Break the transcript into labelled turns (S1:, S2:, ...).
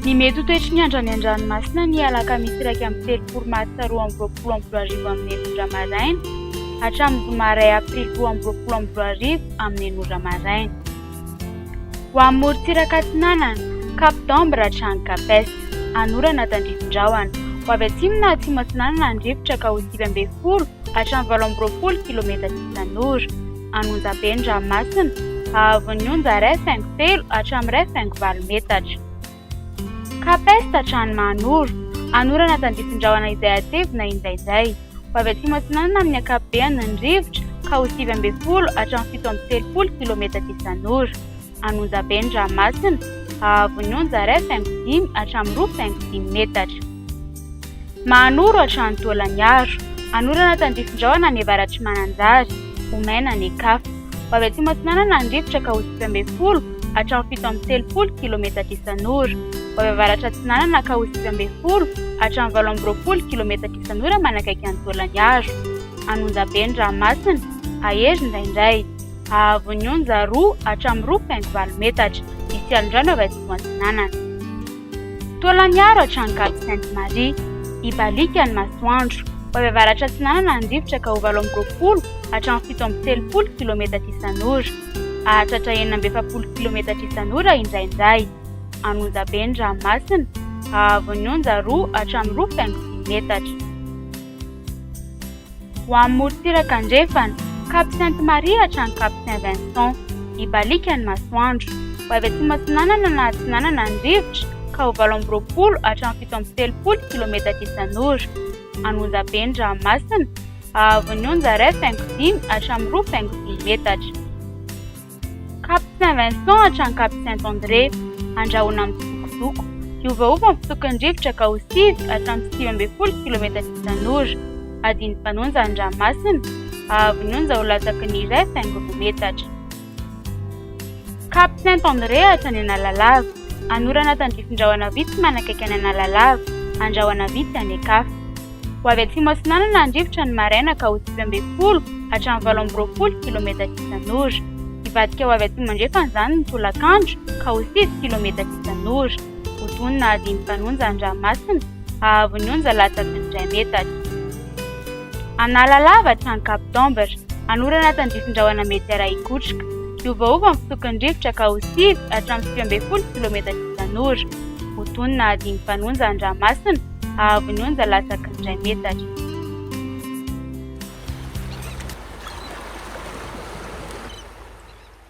S1: Ny mety ho toetry ny andro any an-dranomasina ny alakamisy 31 martsa 2022 amin'ny enina ora maraina hatramin'ny zoma iray aprily 2022 amin'ny enina ora maraina. Ho amin'ny morontsiraka atsinanana, Cap d'Ambre hatrany Cap Est, Anorana tandrifin-drahona. Ho avy atsimo na atsimo atsinanana ny rivotra ka ho 19 hatramin'ny 28 kilometatra isan'ora. An'Onjabe ny ranomasina, haavon'ny onja 1,3 hatramin'ny 1,8 metatra. Cap Est hatrany Mahanoro, anorana tandrifin-drahona izay hatevina indraindray. Ho avy atsimo atsinanana amin'ny ankapobeny ny rivotra ka ho 19 hatramin'ny 37 kilometatra isan'ora. An'Onjabe ny ranomasina, haavon'ny onja 1,5 hatramin'ny 2,5 metatra. Mahanoro hatrany Taolagnaro. Anorana tandrifin-drahona any avaratr'i Mananjary. Ho maina any an-kafa. Ho avy atsimo atsinanana ny rivotra ka ho 19 hatramin'ny 37 kilometatra isan'ora. Ho avy avaratra atsinanana ka ho 19 hatramin'ny 28 kilometatra isan'ora manakaiky an'i Taolagnaro. An'Onjabe ny ranomasina, hahery indraindray. Haavon'ny onja 2 hatramin'ny 2,8 metatra. Hisy alon-drano avy atsimo atsinanana. Taolagnaro hatrany Cap Sainte Marie. Hibaliaka ny masoandro. Ho avy avaratra atsinanana ny rivotra ka ho 28 hatramin'ny 37 kilometatra isan'ora. Hahatratra 46 kilometatra isan'ora indraindray. An'Onjabe ny ranomasina, haavon'ny onja 2 hatramin'ny 2,5 metatra. Ho amin'ny morontsiraka andrefana, Cap Sainte Marie hatrany Cap Saint Vincent. Hibaliaka ny masoandro. Ho avy atsimo atsinanana na atsinanana ny rivotra ka ho 28 hatramin'ny 37 kilometatra isan'ora. An'Onjabe ny ranomasina, haavon'ny onja 1,5 hatramin'ny 2,5 metatra. Cap Saint Vincent hatrany Cap Saint André, andrahona mitsokosoko. Hiovaova ny fitokon'ny rivotra ka ho 9 hatramin'ny 19 kilometatra isan'ora. Adin'ny mpanonja ny ranomasina, haavon'ny onja ho latsaky ny 1,2 metatra. Cap Saint André hatrany Analalava, anorana tandrifin-drahona vitsy manakaiky an' Analalava, andrahona vitsy any an-kafa. Ho avy atsimo atsinanana ny rivotra ny maraina ka ho 19 hatramin'ny 28 kilometatra isan'ora. Hivadika ho avy atsimo andrefana izany ny tolakandro ka ho 9 kilometatra isan'ora. Ho tonina adin'ny mpanonja ny ranomasina, haavon'ny onja latsaky ny iray metatra. Analalava hatrany Cap d'Ambre, anorana tandrifin-drahona mety harahi-kotroka. Hiovaova ny fitokon'ny rivotra ka ho 9 hatramin'ny 19 kilometatra isan'ora. Ho tonina adin'ny mpanonja ny ranomasina, haavon'ny onja latsaky ny iray metatra.